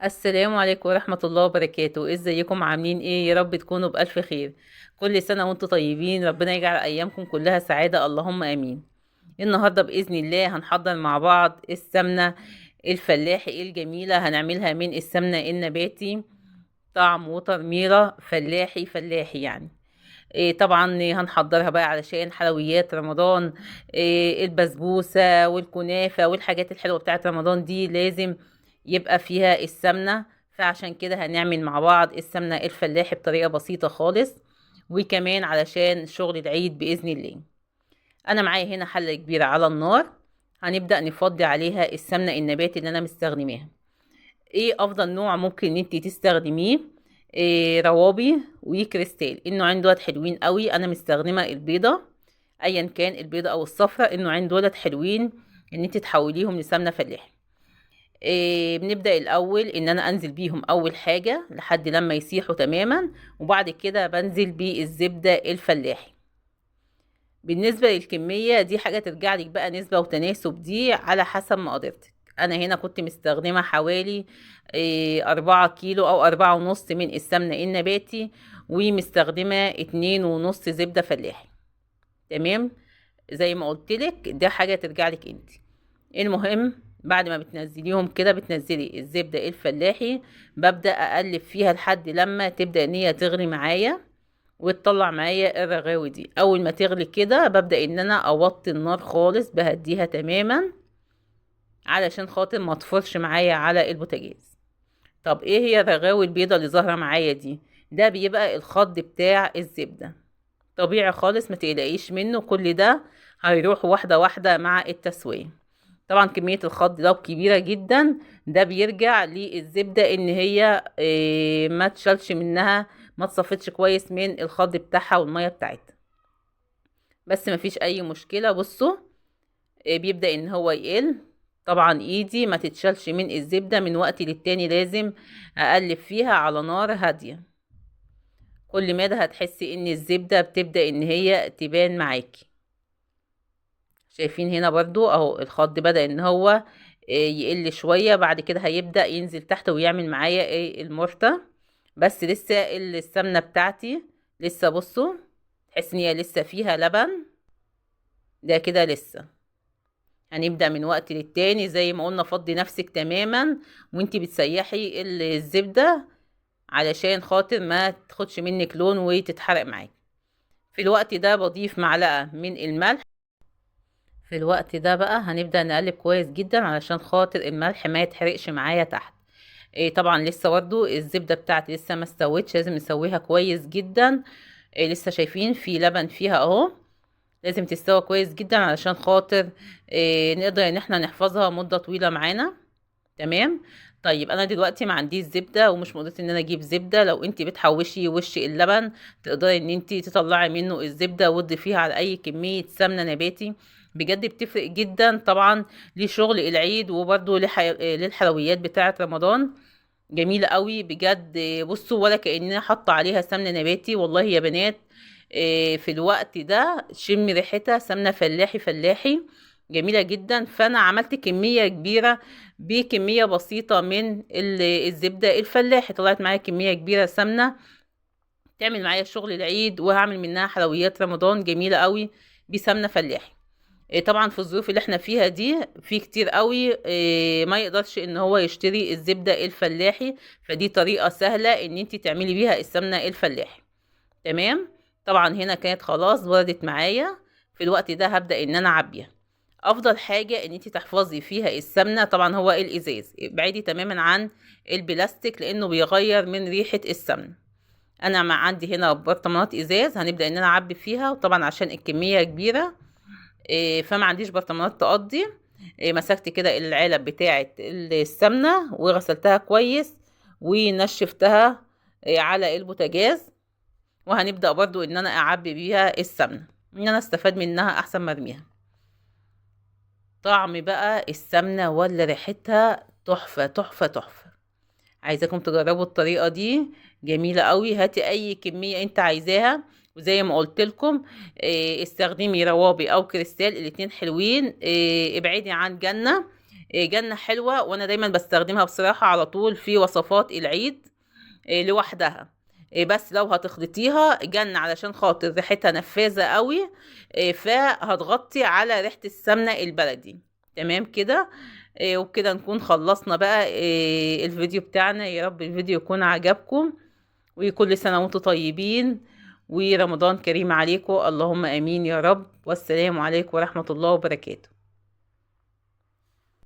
السلام عليكم ورحمة الله وبركاته. ازيكم؟ عاملين ايه؟ يا رب تكونوا بألف خير. كل سنة وانتم طيبين، ربنا يجعل ايامكم كلها سعادة، اللهم امين. النهاردة بإذن الله هنحضر مع بعض السمنة الفلاحي الجميلة، هنعملها من السمنة النباتي، طعم وترميرة فلاحي فلاحي يعني. إيه طبعا هنحضرها بقى علشان حلويات رمضان، إيه البسبوسة والكنافة والحاجات الحلوة بتاعت رمضان دي لازم يبقى فيها السمنة، فعشان كده هنعمل مع بعض السمنة الفلاحي بطريقة بسيطة خالص، وكمان علشان شغل العيد بإذن الله. أنا معايا هنا حلة كبيرة على النار، هنبدأ نفضي عليها السمنة النباتي اللي أنا مستخدماها. إيه أفضل نوع ممكن إن انتي تستخدميه؟ إيه روابي وكريستال، النوعين دولت حلوين قوي. أنا مستخدمة البيضة، أيا كان البيضة أو الصفرة، النوعين دولت حلوين إن انتي تحوليهم لسمنة فلاحي. إيه بنبدأ الأول إن أنا أنزل بيهم أول حاجة لحد لما يسيحوا تماما، وبعد كده بنزل بالزبدة الفلاحي. بالنسبة للكمية دي حاجة ترجع لك بقى نسبة وتناسب، دي على حسب مقدرتك. أنا هنا كنت مستخدمة حوالي 4 كيلو أو 4.5 من السمنة النباتي، ومستخدمة 2.5 زبدة فلاحي. تمام، زي ما قلت لك ده حاجة ترجع لك انت. المهم بعد ما بتنزليهم كده بتنزلي الزبدة الفلاحي، ببدأ أقلب فيها لحد لما تبدأ إن هي تغلي معايا وتطلع معايا الرغاوي دي. أول ما تغلي كده ببدأ إن أنا أوطي النار خالص، بهديها تماما علشان خاطر ما تفرش معايا على البوتاجاز. طب إيه هي الرغاوي البيضة اللي ظاهرة معايا دي؟ ده بيبقى الخض بتاع الزبدة، طبيعي خالص ما تقلقيش منه، كل ده هيروح واحدة واحدة مع التسوية. طبعا كمية الخض لو كبيرة جدا ده بيرجع للزبدة ان هي ما تشالش منها، ما تصفتش كويس من الخض بتاعها والمية بتاعتها، بس ما فيش اي مشكلة. بصوا، بيبدأ ان هو يقل. طبعا ايدي ما تتشالش من الزبدة، من وقت للتاني لازم اقلب فيها على نار هادية. كل مدى هتحسي ان الزبدة بتبدأ ان هي تبان معاكي. شايفين هنا برضو اهو الخض بدأ ان هو يقل شوية، بعد كده هيبدأ ينزل تحت ويعمل معايا المرتة. بس لسه السمنة بتاعتي لسه، بصوا تحس ان هي لسه فيها لبن، ده كده لسه. هنبدأ من وقت للتاني زي ما قلنا، فضي نفسك تماما وانتي بتسيحي الزبدة علشان خاطر ما تاخدش منك لون وتتحرق معاكي. في الوقت ده بضيف معلقة من الملح. في الوقت ده بقى هنبدأ نقلب كويس جدا علشان خاطر الملح ما يتحرقش معايا تحت. طبعا لسه برضو الزبدة بتاعتي لسه ما استوتش، لازم نسويها كويس جدا. لسه شايفين في لبن فيها اهو، لازم تستوى كويس جدا علشان خاطر نقدر ان احنا نحفظها مدة طويلة معانا. تمام. طيب انا دلوقتي ما عنديش زبدة ومش مقدرتي ان انا اجيب زبدة. لو انت بتحوشي وش اللبن تقدري ان انت تطلعي منه الزبدة وتضيفيها على اي كمية سمنة نباتي، بجد بتفرق جدا طبعا لشغل العيد وبرده للحلويات بتاعة رمضان، جميلة قوي بجد. بصوا ولا كأننا حاطة عليها سمنة نباتي والله يا بنات. في الوقت ده شم ريحتها سمنة فلاحي فلاحي، جميلة جدا. فأنا عملت كمية كبيرة بكمية بسيطة من الزبدة الفلاحي، طلعت معايا كمية كبيرة سمنة تعمل معايا شغل العيد، وهعمل منها حلويات رمضان جميلة قوي بسمنة فلاحي. طبعا في الظروف اللي احنا فيها دي في كتير قوي، ما يقدرش ان هو يشتري الزبدة الفلاحي، فدي طريقة سهلة ان انت تعملي بيها السمنة الفلاحي. تمام. طبعا هنا كانت خلاص بردت معايا. في الوقت ده هبدأ ان انا اعبيها. افضل حاجة ان انت تحفظي فيها السمنة طبعا هو الازاز، ابعدي تماما عن البلاستيك لانه بيغير من ريحة السمنة. انا ما عندي هنا برطمانات ازاز، هنبدأ ان انا اعبي فيها، وطبعا عشان الكمية كبيرة، فما عنديش برطمانات تقضي. مسكت كده العلب بتاعة السمنة وغسلتها كويس ونشفتها، على البوتاجاز، وهنبدأ برضو ان انا اعبي بيها السمنة ان انا استفاد منها احسن ما ارميها. طعم بقى السمنة ولا ريحتها تحفة تحفة تحفة. عايزاكم تجربوا الطريقة دي، جميلة قوي. هاتي اي كمية انت عايزاها، وزي ما قلت لكم، استخدمي روابي او كريستال، الاتنين حلوين. ابعدي عن جنة، جنة حلوة، وانا دايما بستخدمها بصراحة على طول في وصفات العيد لوحدها. بس لو هتخلطيها جنة علشان خاطر ريحتها نفاذة قوي، فهتغطي على ريحة السمنة البلدي. تمام كده. وبكده نكون خلصنا بقى الفيديو بتاعنا. يا رب الفيديو يكون عجبكم، وكل سنة وانتم طيبين، ورمضان كريم عليكم، اللهم امين يا رب. والسلام عليكم ورحمة الله وبركاته.